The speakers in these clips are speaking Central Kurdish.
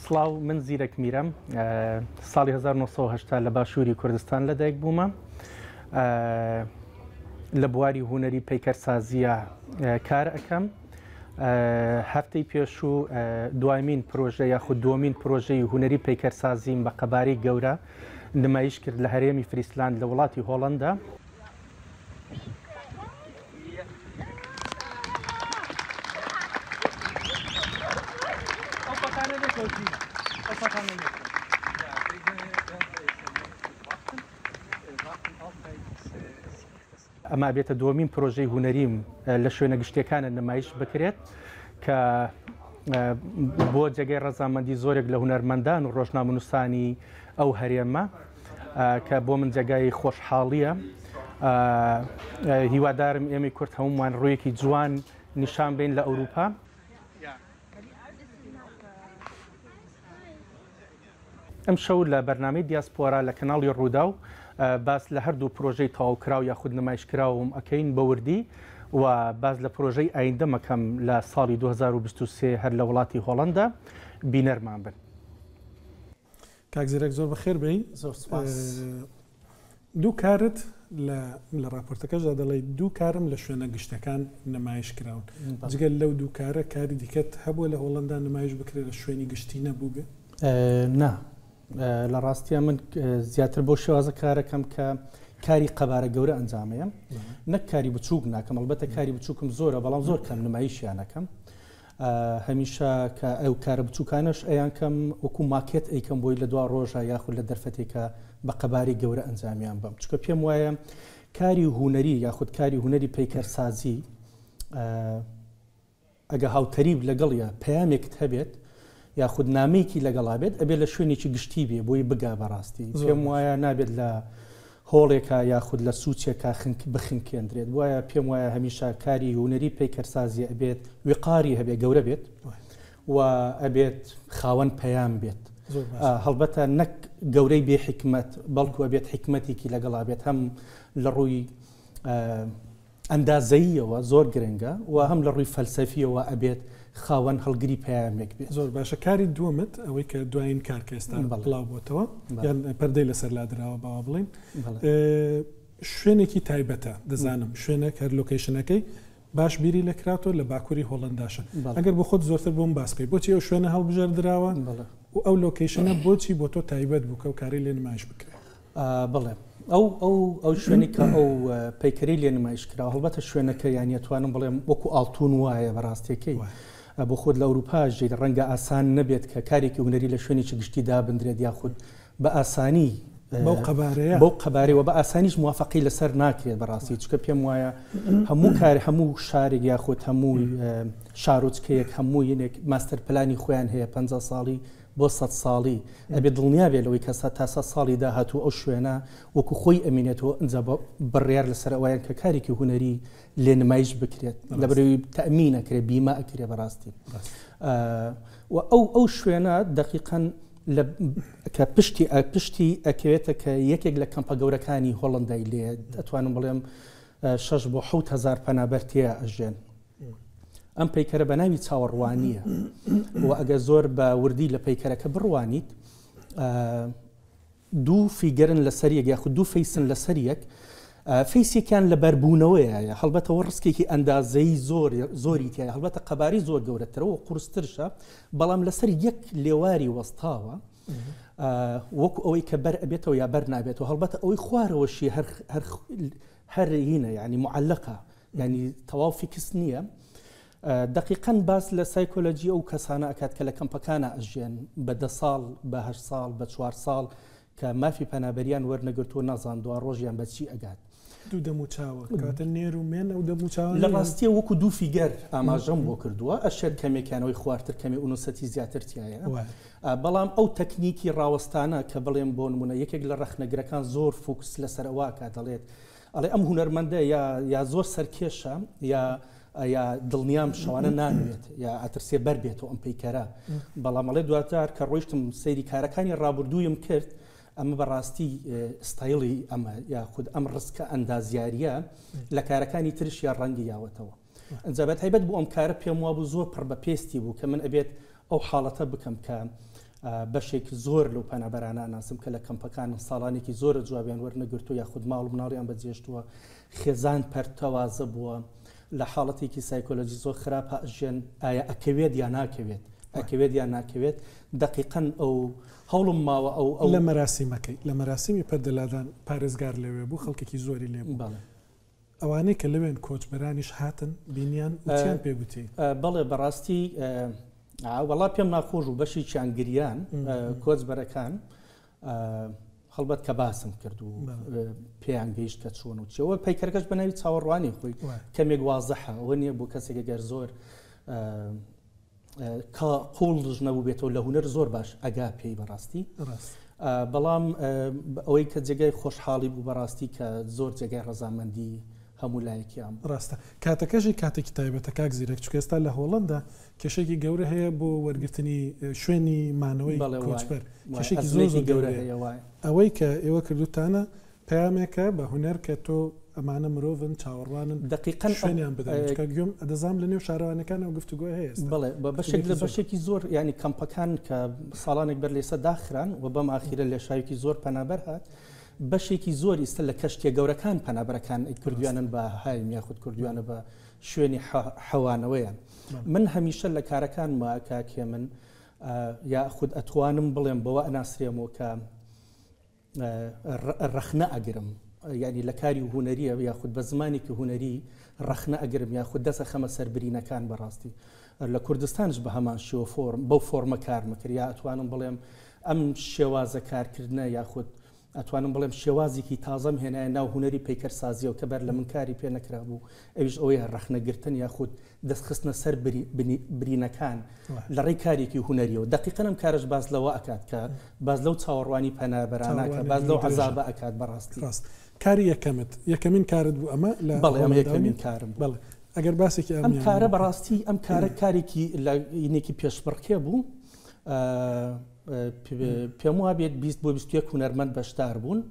سڵاو من زیرەک میرەم ساڵی 1970 لە باشووری کوردستان لەدایک بوومە لە بواری هوەری پەیکەرسازیە کار ئەەکەم هەفتەی پێشوو دوایمین پرۆژە یاخود دووەمین پرۆژەی هوەری پەیکەرسازیم بە قەبارەی گەورە نمایش کرد لە هەرێمی فریسلاند لە وڵاتی هۆڵندا. ئەمە ئەبێتە دووەمین پرۆژەی هونەریم لە شوێنە گشتیەکانە نمایش بکرێت کە بۆ جێگەی ڕەزامەندی زۆرێک لە هونەرمەندان و ڕۆژنامەنووسانی ئەو هەرێمە کە بۆ من جێگای خۆشحاڵیە هیوادارم ئێمەی کورد هەمومان ڕوویەکی جوان نیشان بین لە ئەوروپا. ئەمشەو لە بەرنامەی دیاسپۆرا لە کەناڵی ڕووداو باس لە هەردوو پرۆژەی تەواوکراو یاخود نمایشکراوم ئەکەین بە وردی و باس لە پرۆژەی ئایندەم ئەکەم لە ساڵی 2023 هەر لە وڵاتی هۆڵەندا بینەرمان بن. کاک زیرەک زۆر بەخێر بێی. زۆر سوپاس. دوو کارت لە لە ڕاپۆرتەکەشدا دەڵێی دوو کارم لە شوێنە گشتەکان نمایش کراون. جگە لەو دوو کارە کاری دیکەت هەبووە لە هۆڵەندا نمایش بکرێ لە شوێنی گشتی نەبووبێ؟ نا لە ڕاستیا من زیاتر بۆ شێوازە کارەکەم کە کاری قەبارە گەورە ئەنجامەیەم نەک کاری بچووک ناکەم ئەڵبەتە کاری بچووکم زۆرە بەڵام زۆر کەم نمایشیانەکەم هەمیشە کە ئەو کارە بچووکانەش ئەیانکەم وەکو ماکێت ئەیکەم بۆی لە دوا ڕۆژە یاخود لە دەرفەتێکە بە قەبارەی گەورە ئەنجامیان بەم چونکە پێم وایە کاری هونەری یاخود کاری هونەری پەیکەرسازی ئەگە هاوتەریب لەگەڵیا پەیامێکت هەبێت یاخود نامەیەکی لەگەڵا بێت ئەبێت لە شوێنێکی گشتی بێ بۆی بگا بەڕاستی پێم وایە نابێت لە هۆڵێکا یاخود لە سوچێکا خنک بخنکێندرێت وایە پێم وایە هەمیشە کاری هونەری پەیکەرسازی ئەبێت وقاری هەبێ گەورە بێت و ئەبێت خاوەن پەیام بێت هەڵبەتە نەک گەورەی بێ حیکمەت بەڵکو ئەبێت حیکمەتێکی لەگەڵا بێت هەم لە ڕووی ئەندازەییەوە زۆر گرنگە و هەم لە ڕووی فەلسەفیەوە ئەبێت خاوەن هەڵگری پەیامێک بێت. زۆر باشە کاری دووەمت ئەوەی کە دوایین کار کە ئێستا بڵاو بۆتەوە یان پەردەی لەسەر لادراوە باوا بڵێین شوێنێکی تایبەتە دەزانم شوێنێک هەر لۆکەیشنەکەی باش بیری لێکراتەوە لە باکووری هۆڵنداشە ئەگەر بۆ خۆت زۆرتر بۆم باس بکەیت بۆچی ئەو شوێنە هەڵبژێردراوە و ئەو لۆکەیشنە بۆچی بۆ تۆ تایبەت بوو کە ئەو کارەی لێ نمایش بکرێت؟ بەڵێ ئەو ئەو ئەو شوێنی کە ئەو پەیکەری لێ نمایش کراوە هەڵبەتە شوێنەکە یانی ئەتوانم بڵێم وەکو ئاڵتون وایە بەڕاستیەکەی بۆ خۆت لە ئەوروپا ژیت ڕەنگە ئاسان نەبێت کە کارێکی هونەری لە شوێنێکی گشتی دابندرێت یاخود بە ئاسانی بەو قەبارەیە بەو قەبارەیە و بە ئاسانیش موافقەی لەسەر ناکرێت بەڕاستی چونکە پێم وایە هەموو کار هەموو شارێک یاخود هەموو شارۆچکەیەک هەموو ینێک ماستەر پلانی خۆیان هەیە 50 ساڵی بۆ سەد ساڵی ئەبێ دڵنیا بێ لەوەی کە تا سەد ساڵی داهاتوو ئەو شوێنە وەکو خۆی ئەمینێتەوە ئینجا بڕیار لەسەر ئەوەیان کە کارێکی هونەری لێ نمایش بکرێت لەبەرەوەی تەئمین ئەکرێ بیمە ئەکرێ بەڕاستی و ئەو ئەو شوێنە دەقیقەن لە کە پشتی پشتی ئەکەوێتە کە یەکێک لە کەمپە گەورەکانی هۆڵندای لێ ئەتوانم بڵێم شەش بۆ 7000 پەنابەر تێ ئەژێن ئەم پەیکەرە بە ناوی چاوەڕوانییە و ئەگەر زۆر بە وردی لە پەیکەرەکە بڕوانیت دوو figure ن لەسەر یەک یاخود دوو face ن لەسەر یەک face ێکیان لە بەربوونەوەیە هەڵبەتەوە ڕسکێکی ئەندازەی زۆر زۆری تایە هەڵبەتە قەباری زۆر گەورەترەوە قورسترشە بەڵام لەسەر یەک لێواری وەستاوە وەکو ئەوەی کە بەر ئەبێتەوە یا بەر نابێتەوە هەڵبەتە ئەوەی خوارەوەشی هەر هەر هەر هینە یعنی معلقە یانی تەواو فیکس نییە دەقیقەن باس لە سایکۆلۆجی ئەو کەسانە ئەکات کە لە کەمپەکانە ئەژێن بە دە ساڵ بە هە ساڵ بە چوار ساڵ کە مافی پەنابەریان وەرنەگرتووە نازان دوا ڕۆژیان بە چی ئەگات. دوو دەموچاوە کەواتە نێر و مێن ئەو دەموچاوە لە ڕاستیە وەکو دوو figure ئاماژەم بۆ کردووە ئەشێت کەمێکیانەوەی خوارتر کەمێ ئونوسەتی زیاتر تایە بەڵام ئەو تەکنیکی ڕاوەستانە کە بڵێم بۆ نمونە یەکێک لە ڕەخنەگرەکان زۆر focus لەسەر ئەوە کە دەڵێت ئەڵێ ئەم هونەرمەندە یا یا زۆر سەرکێشە یا یا دڵنیام شەوانە نانوێت یا ئەترسێ بەر بێتەوە ئەم پەیکەرە بەڵام ئەڵێ دواتر کە ڕۆیشتم سەیری کارەکانی ڕابردوویم کرد ئەمە بەڕاستی ستایلی ئەمە یاخود ئەم ڕسکە ئەندازیاریە لە کارەکانی ترش یا ڕەنگی یاوەتەوە ئەجا بە تایبەت بۆ ئەم کارە پێم وابوو زۆر پڕ بە پێستی بوو کە من ئەبێت ئەو حاڵەتە بکەم کە. بەشێک زۆر لەو پەنابەرانە ئەناسم کە لە کەمپەکانن ساڵانێکی زۆرە جوابیان وەرنەگرتووە یاخود ماڵ و مناڵیان بەجێشتووە، خێزان پەرتەوازە بووە، لە حاڵەتێکی سایکۆلۆجی زۆر خراپا ئەژیەن، ئایا ئەکەوێت یا ناکەوێت؟ ئەکەوێت یا ناکەوێت؟ دەقیقەن ئەو هەوڵم ماوە ئەو ئەو. لە مەراسیمەکەی، لە مەراسیمی پەردەلادان پارێزگار لەوێ بوو، خەڵکێکی زۆری لێ بوو. بەڵێ. ئەوانەی کە لەوێن کۆچبەرانیش هاتن بینیان و چیان پێ گوتی؟ بەڵێ بەڕاستی وەڵا پێم ناخۆش و بەشێکیان گریان کۆچبەرەکان هەڵبەت کە باسم کرد و پێیان گەیشت کە چۆن و چەوە پەیکەرەکەش بە ناوی چاوەڕوانی خۆی کەمێک وازەحە ئەوە نییە بۆ کەسێک گەر زۆر کە قوڵش نەبووبێتەوە لە هونەر زۆر باش ئەگا پێی بەڕاستی بەڵام ئەوەی کە جێگای خۆشحاڵی بوو بەڕاستی کە زۆر جێگای ڕەزامەندی هەموو لایەکیان بوو. ڕاستە کاتەکەشی کاتێکی تایبەتە کاک زیرەک چونکە ئێستا لە هۆڵەندا کێشەیەکی گەورە هەیە بۆ وەرگرتنی شوێنی مانەوەی کۆچبەر کێشەیەکی زۆر زۆر گەورە هەیە ئەوەی کە ئێوە کردوتانە پەیامێکە بە هونەر کە تۆ ئەمانە مرۆڤن چاوەڕوانن دەقیقەن شوێنیان بدەن چونکە گوێم دەزانم لە نێو شارەوانیەکانەوە گفتوگۆ هەیە ئێستا. بەڵێ بە بەشێک لە بەشێکی زۆر یانی کەمپەکان کە ساڵانێک بەر لێسە داخران و بەم ئاخیرە لێشاوێکی زۆر پەنابەر هات بەشێکی زۆر ئیستا لە کەشتیە گەورەکان پەنابەرەکان کردویانن بە هایم یاخود کردویانە بە شوێنی حەوانەوەیان من هەمیشە لە کارەکانما کاک هێمن یاخود ئەتوانم بڵێم بەوە ئەناسرێمەوە کە ڕەخنە ئەگرم یعنی لە کاری هونەریە یاخود بە زمانێکی هونەری ڕەخنە ئەگرم یاخود دەست ئەخەمە سەر برینەکان بەڕاستی لە کوردستانش بە هەمان شێوە فۆرم بەو فۆرمە کارمە کرد یا ئەتوانم بڵێم ئەم شێوازە کارکردنە یاخود ئەتوانم بڵێم شێوازێکی تازەم هێنایە ناو هونەری پەیکەرسازیەوە کە بەر لە من کاری پێ نەکرابوو ئەویش ئەوەیە ڕەخنەگرتن یاخود دەستخستنە سەر برینەکان لە ڕێی کارێکی هونەریەوە دەقیقەن ئەم کارەش باس لەوە ئەکات کە باس لەو چاوەڕوانی پەنابەرانە کە باس لەو عەزابە ئەکات بەڕاستی. ڕاست کاری یەکەمت یەکەمین کارت بوو ئەمە لە بەڵێ ئەمە یەکەمین کارم بوو. بەڵێ ئەگەر باسێکی ئەم کارە بەڕاستی ئەم کارە کارێکی لە ینێکی پێشبڕکێ بوو پێم وابێت 20 بۆ 21 هونەرمەند بەشدار بوون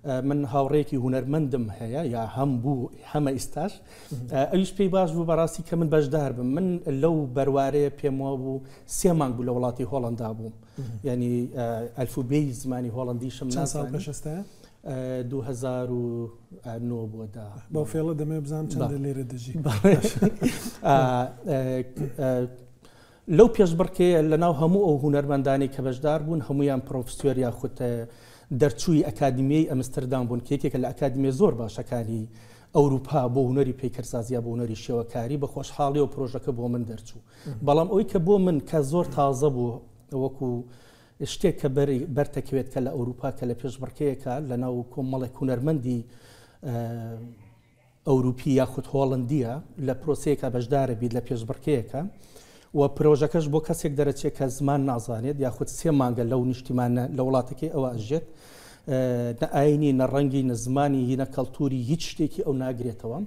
من هاوڕێکی هونەرمەندم هەیە یا هەم بوو هەمە ئیستاش ئەویش پێی باش بوو بەڕاستی کە من بەشدار بم من لەو بەروارەیە پێم وا بوو سێ مانگ بوو لە وڵاتی هۆڵندا بووم ینی ئەلفوبێی زمانی هۆڵندیشم ساڵ پێشستا 2009 بۆ دا بەو فێڵە دەمێ بزانم چەندە لێرە دەژی لەو پێشبڕکێیە لەناو هەموو ئەو هونەرمەندانەی کە بەشدار بوون هەموویان پرۆفسیۆر یاخود دەرچووی ئەکادیمیەی ئەمستردام بوون کە یەکێکە لە ئەکادیمیە زۆر باشەکانی ئەوروپا بۆ هونەری پەیکەرسازی یا بۆ هونەری شێوەکاری بە خۆشحاڵیەوە پرۆژەکە بۆ من دەرچوو بەڵام ئەوەی کە بۆ من کە زۆر تازە بوو وەکو شتێک کە بەرتەکەوێت کە لە ئەوروپا کە لە پێشبڕکێیەکە لەناو کۆمەڵێک هونەرمەندی ئەوروپی یاخود هۆڵندیە لە پرۆسەیەکا بەشدارە بیت لە پێشبڕکێیەکە و پرۆژەکەش بۆ کەسێک دەرەچێت کە زمان نازانێت یاخود سێ مانگە لەو نیشتیمانە لە وڵاتەکەی ئەوە ئەژێت نە ئاینی نە ڕەنگی نە زمانی نە کەڵتوری هیچ شتێکی ئەو ناگرێتەوە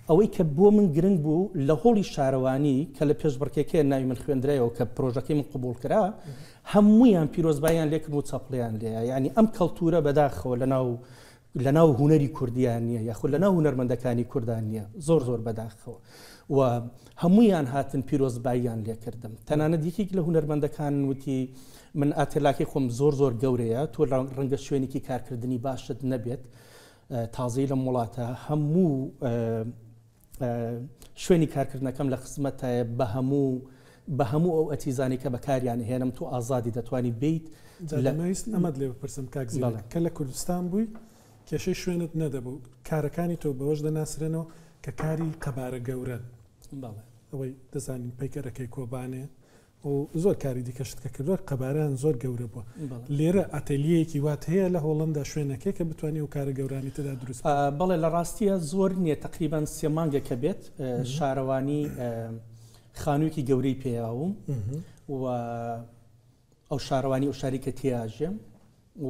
ئەوەی کە بۆ من گرنگ بوو لە هۆڵی شارەوانی کە لە پێشبڕکێکەیە ناوی من خوێندرایەوە کە پرۆژەکەی من قبوڵ کرا هەمویان پیرۆزباییان لێکرد و چەپڵیان لێیە یعنی ئەم کەڵتورە بەداخەوە لەناو لەناو هونەری کوردیا نییە یاخود لەناو هونەرمەندەکانی کوردان نییە زۆر زۆر بەداخەوە و هەمویان هاتن پیرۆزباییان لێکردم تەنانەت یەکێک لە هونەرمەندەکان وتی من ئاتێلاکەی خۆم زۆر زۆر گەورەیە تۆ ڕەنگە شوێنێکی کارکردنی باشت نەبێت تازەی لەم وڵاتە هەموو شوێنی کارکردنەکەم لە خزمەتایە بە هەموو بە هەموو ئەو ئەتیزانەی کە بەکاریان هێنم تۆ ئازادی دەتوانی بیت جا دەمەویست ئەمەت لێ بپرسم کاک زیرەک کە لە کوردستان بووی کێشەی شوێنت نەدەبوو کارەکانی تۆ بەوەش دەناسرێنەوە کە کاری قەبارە گەورەن ئەوەی دەزانین پەیکەرەکەی کۆبانێ و زۆر کاری دیکەشت کە کردووە قەبارەیان زۆر گەورە بووە. لێرە ئەتەلیەیەکی وات هەیە لە هۆڵەندا شوێنێک هەیە کە بتوانی ئەو کارە گەورانەی تێدا دروست بکەی؟ بەڵێ لە ڕاستییا زۆر نییە تەقریبەن سێ مانگێکە بێت شارەوانی خانوویەکی گەورەی پێیاوم و ئەو شارەوانی ئەو شاری کە تێیاژێم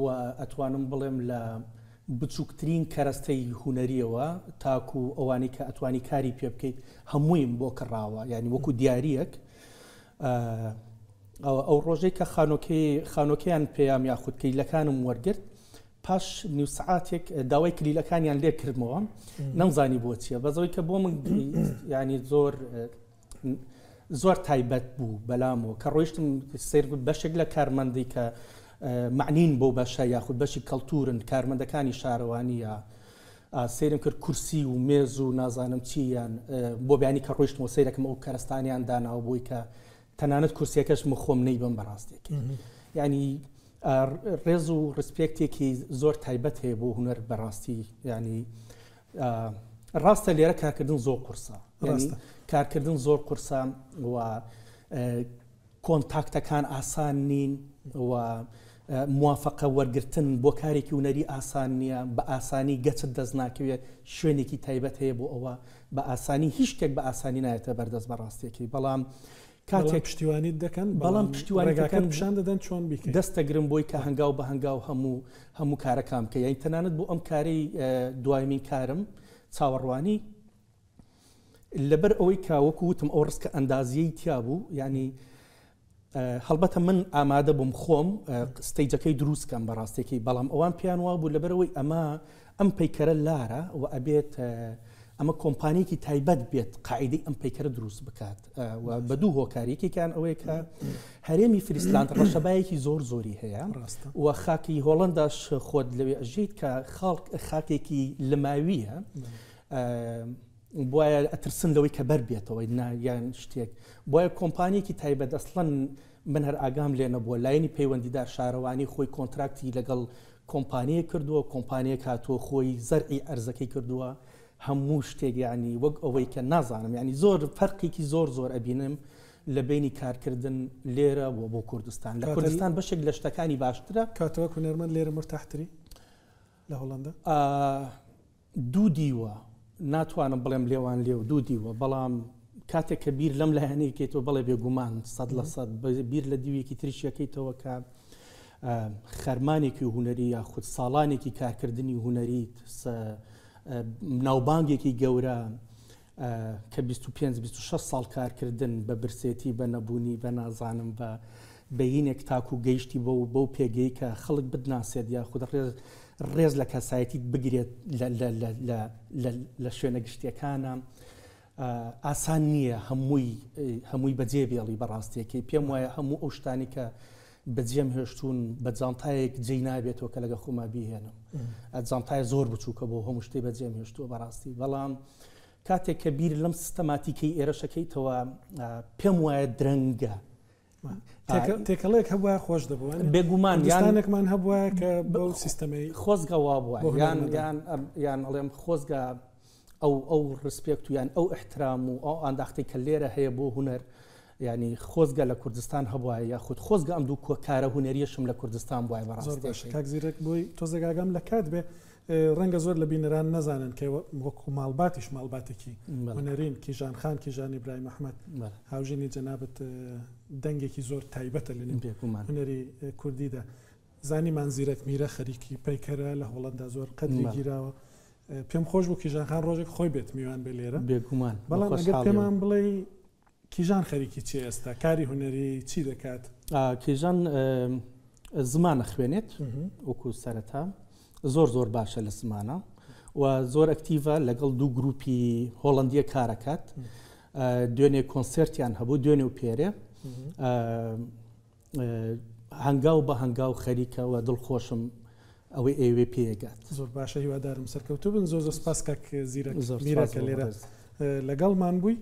و ئەتوانم بڵێم لە بچووکترین کەرەستەی هونەریەوە تاکو ئەوانەی کە ئەتوانی کاری پێ بکەیت هەموویم بۆ کڕاوە یعنی وەکو دیاریەک ئەو ڕۆژەی کە خانۆکەی خانۆکەیان پێیام یاخود کلیلەکانم وەرگرت پاش نیو سعاتێک داوای کلیلەکانیان لێ کردمەوە نەمزانی بۆ چییە بەزەوەی کە بۆ من ینی زۆر زۆر تایبەت بوو بەلامەوە کە ڕۆیشتم سەیر بەشێک لە کارمەندی کە مەعنین بەو بەشە یاخود بەشی کەڵتورن کارمەندەکانی شارەوانیە سەیرم کرد کورسی و مێز و نازانم چی یان بۆ بیانی کە ڕۆیشتمەوە سەیرەکەم ئەو کەرەستانیان داناوە بۆی کە تەنانەت کورسیەکەش من خۆم نەیبم بەڕاستێکی ینی ڕێز و ڕسپێکتێکی زۆر تایبەت هەیە بۆ هونەر بەڕاستی ینی ڕاستە لێرە کارکردن زۆر قورسە کارکردن زۆر قورسە و کۆنتاکتەکان ئاسان نین و موافقە وەرگرتن بۆ کارێکی هونەری ئاسان نییە، بە ئاسانی گەچت دەست ناکەوێت، شوێنێکی تایبەت هەیە بۆ ئەوە، بە ئاسانی هیچ شتێک بە ئاسانی نایەتە بەردەست بە ڕاستیەکەی، بەڵام کاتێک پشتیوانیت دەکەن، بەڵام پشتیوانی ڕێگاکەت پیشان دەدەن چۆن بیکەی، دەست دەگرن بۆی کە هەنگاو بە هەنگاو هەموو هەموو کارەکان بکەی، یانی تەنانەت بۆ ئەم کارەی دوایمین کارم چاوەڕوانی لەبەر ئەوەی کە وەکو وتم ئەو ڕسکە ئەندازیەی تیا بوو یعنی هەڵبەتە من ئامادە بووم خۆم ستەیجەکەی دروست کەم بەڕاستێکی بەڵام ئەوان پێیان وا بوو لەبەرەوەی ئەمە ئەم پەیکەرە لارە و ئەبێت ئەمە کۆمپانیکی تایبەت بێت قاعدەی ئەم پەیکەرە دروست بکات و بە دوو هۆکار یەکێکیان ئەوەیە کە هەرێمی فریسلاند ڕەشەبایەکی زۆر زۆری هەیە و خاکی هۆڵنداش خۆت لەوێ ئەژیت کە خاڵک خاکێکی لماویە بواە ئەترسن لەوەی کە بەر بێتەوە یان شتێک بۆیە کۆمپانیەکی تایبەت ئەسڵەن من هەر ئاگام لێ نەبووە لایەنی پەیوەندیدار شارەوانی خۆی کۆنتراکتی لەگەڵ کۆمپانیەک کردووە کۆمپانیەک هاتووە خۆی زەرعی ئەرزەکەی کردووە هەموو شتێک یعنی وەک ئەوەی کە نازانم یعنی زۆر فەرقێکی زۆر زۆر ئەبینم لە بینی کارکردن لێرە بۆ بۆ کوردستان لە کوردستان بەشێک لە شتەکانی باشترە. کاتەوە هونەرمەند لێرە مرتاحتری لە هۆڵندا؟ دوو دیوە، ناتوانم بڵێم لێوان لێو دوو دیوە، بەڵام کاتێک کە بیر لەم لایەنەی کەیتەوە بەڵێ بێگومان 100% بیر لە دیوێکی تریشیەکەیتەوە کە خەرمانێکی هونەری یاخود ساڵانێکی کارکردنی هونەری ناوبانگێکی گەورە کە 25 26 ساڵ کارکردن بە برسێتی بە نەبوونی بە نازانم بە بەینێک تاکو گەیشتی بەو بەو پێگەی کە خەڵک بتناسێت یاخود ڕێز ڕێز لە کەسایەتیت بگرێت لە شوێنە گشتیەکانە ئاسان نییە هەمووی هەمووی بەجێ بێڵی بەڕاستیەکەی پێم وایە هەموو ئەو شتانی کە بەجێم هێشتون بە جانتایەک جێی نابێتەوە کە لەگە خۆما بیهێنم جانتای زۆر بچووکە بۆ هەموو شتێ بەجێم هێشتووە بەڕاستی بەڵام کاتێک کە بیر لەم سیستەماتیکەی ئێرەشەکەیتەوە پێم وایە درەنگە تێکەڵێک هەبووە خۆش دەبوو بێگومان یانێکمان هەبووە کە بەو سیستەمەی خۆزگە وا بووە یان یان یان ئەڵێم خۆزگە ئەو ئەو ڕسپێکت و یان ئەو احترام و ئەو ئانداختەی کە لێرە هەیە بۆ هونەر ینی خۆزگە لە کوردستان هەبووە یاخود خۆزگە ئەم دوو کۆکارە هونەریەشم لە کوردستان بووە بەڕاست کاک زیرەک بۆی تۆزێک ئاگام لە کات بێ ڕەنگە زۆر لە بینەران نەزانن کە وەکو ماڵباتیش ماڵباتێکی هونەرین، کیژان خان، کیژان ئیبراهیم ئەحمەد، هاوژینی جەنابت دەنگێکی زۆر تایبەتە لە نێو هونەری کوردیدا. زانیمان زیرەک میرە خەریکی پەیکەرە لە هۆڵەندا زۆر قەدری گیراوە. پێم خۆش بوو کیژان خان ڕۆژێک خۆی بێت میوان بێ لێرە. بێگومان. بەڵام ئەگەر پێمان بڵێی کیژان خەریکی چیە ئێستا؟ کاری هونەری چی دەکات؟ کیژان زمان ئەخوێنێت وەکو سەرەتا زۆر زۆر باشە لە زمانە و زۆر ئەکتیڤە لەگەڵ دوو گروپی هۆڵندیە کارەکات دوێنێ کۆنسرتیان هەبوو دوێنێ و پێرێ هەنگاو بە هەنگاو خەریکە و دڵخۆشم ئەوەی ئەیەوێ پێیەگات. زۆر باشە هیوادارم سەرکەوتوو بن. زۆر زۆر سپاس کاک زیرەک میرە کە لێرە لەگەڵمان بووی.